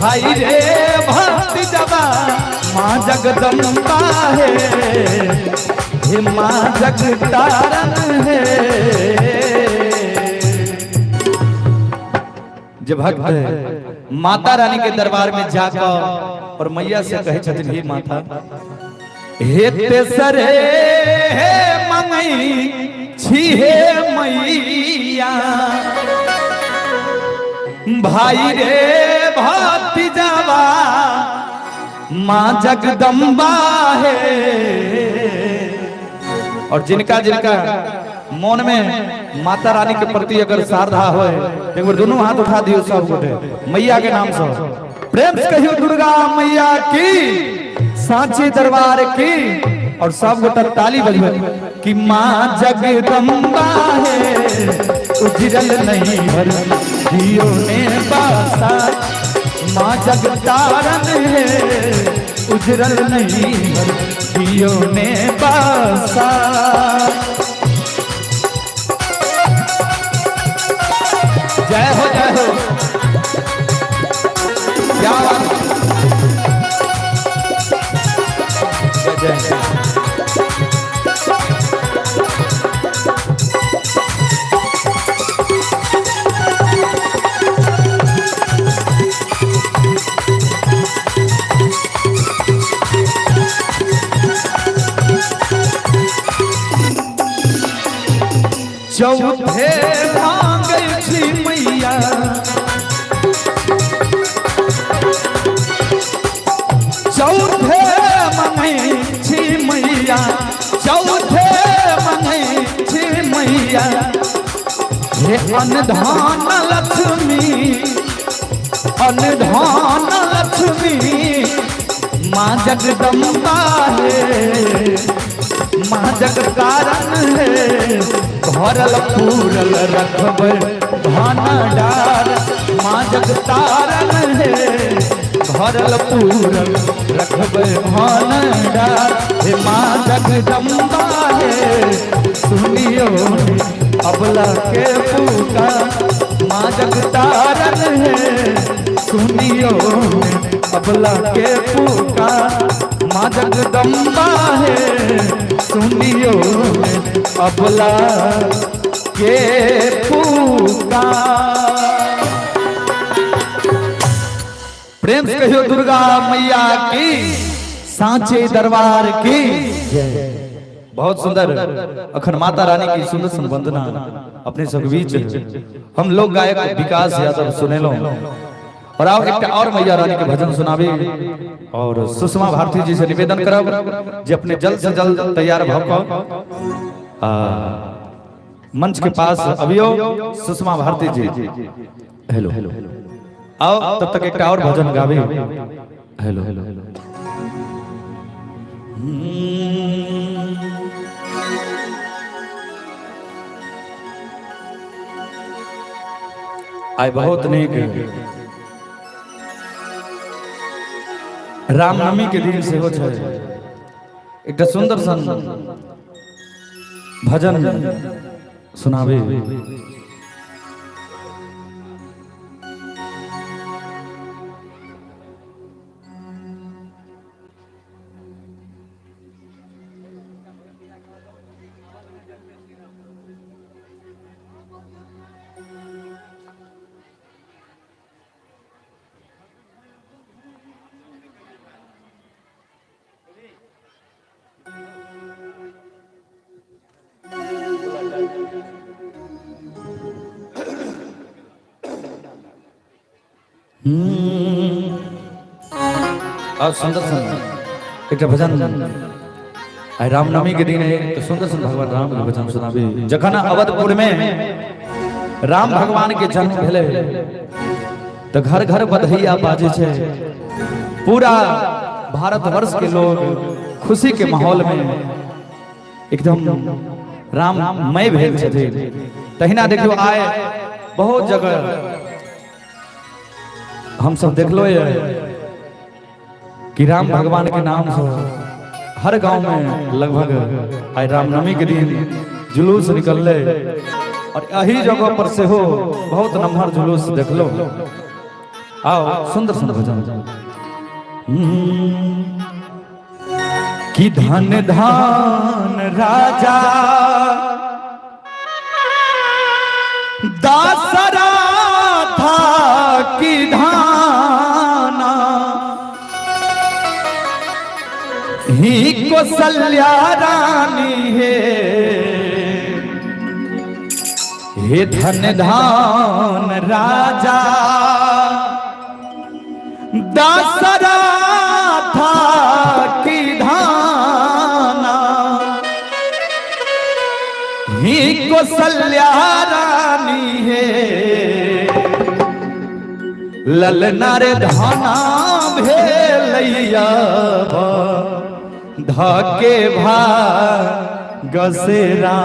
भाई रे भतीजवा माँ जगदम्बा है, हे माँ जगतारन है। जे भक्त माता रानी के दरबार में जाकर और मैया से कहे छथिन, हे माता, हे तेसरे हे मंगई छी हे मैया, भाई रे भतीजवा माँ जगदम्बा है। और जिनका जिनका मन में माता रानी के प्रति अगर श्रद्धा हो, एक बार दोनों हाथ उठा दियो सब गोटे मैया के नाम से। प्रेम से कहियो दुर्गा मैया की, सांची दरबार की, और सब गोटा ताली बजबे कि माँ जगदम्बा है, उजरल नहीं हर जियो ने बासा, माँ जगतारन है, उजरल नहीं हर जियो ने बासा। जय हो, जय हो, क्या बात, जय जय। चौथे मांगे छी मैया, चौथे मांगे छी मैया, चौथे मांगे छी मैया, हे अनधान लक्ष्मी, अनधान लक्ष्मी माँ जगदम्बा है, माँ जगतारन है, भरल पूरल रखबै भंडार, माँ जगतारन है, भरल पूरल रखबै भंडार, हे माँ जगदम्बा है, सुनियो अबला के पुकार, माँ जगतारन है, सुनियो अबला के पुकार, माँ जगदम्बा है, सुनियो अबला के पुकार। प्रेम से कहियो दुर्गा मैया की, सांचे दरबार की। बहुत सुंदर अखन माता रानी की सुंदर सुन वंदना अपने सब बीच हम लोग गायक विकास यादव सुनेलो। और आओ एक और मैया रानी के भजन सुनाबी और सुषमा भारती जी से निवेदन करब जे अपने जल्द से जल्द तैयार भ क मंच के पास अबियो। सुषमा भारती जी, हेलो, आओ, तब तक एक और भजन गाबी। हेलो। आइ बहुत नीक रामनवमी के दिन सेहो छै, एकटा सुंदर सन भजन सुनाबे। और सुंदर सुंदर एक भजन, आइ रामनवमी के दिन है तो सुंदर सुंदर भगवान राम के भजन सुनाबी। जखन अवधपुर में राम भगवान के जन्म भेलै तो घर घर बधैया बाजे छै, पूरा भारतवर्ष के लोग खुशी के माहौल में एकदम राममय भेल छथिन। तहिना देखियो आइ बहुत जगह हम सब देखलो कि राम भगवान के नाम से हर गांव में लगभग आइ रामनवमी के दिन जुलूस निकलले और यही जगह पर सेहो बहुत नमहर जुलूस देखलो। आओ सुंदर सुंदर भजन। कि धन धान राजा दासराथा की धाना ही कौशल्या रानी है, हे धन धान राजा दशरथा की धाना ही कौशल्या रानी है। ललना रे धाना भेलैया धके भा गसेरा।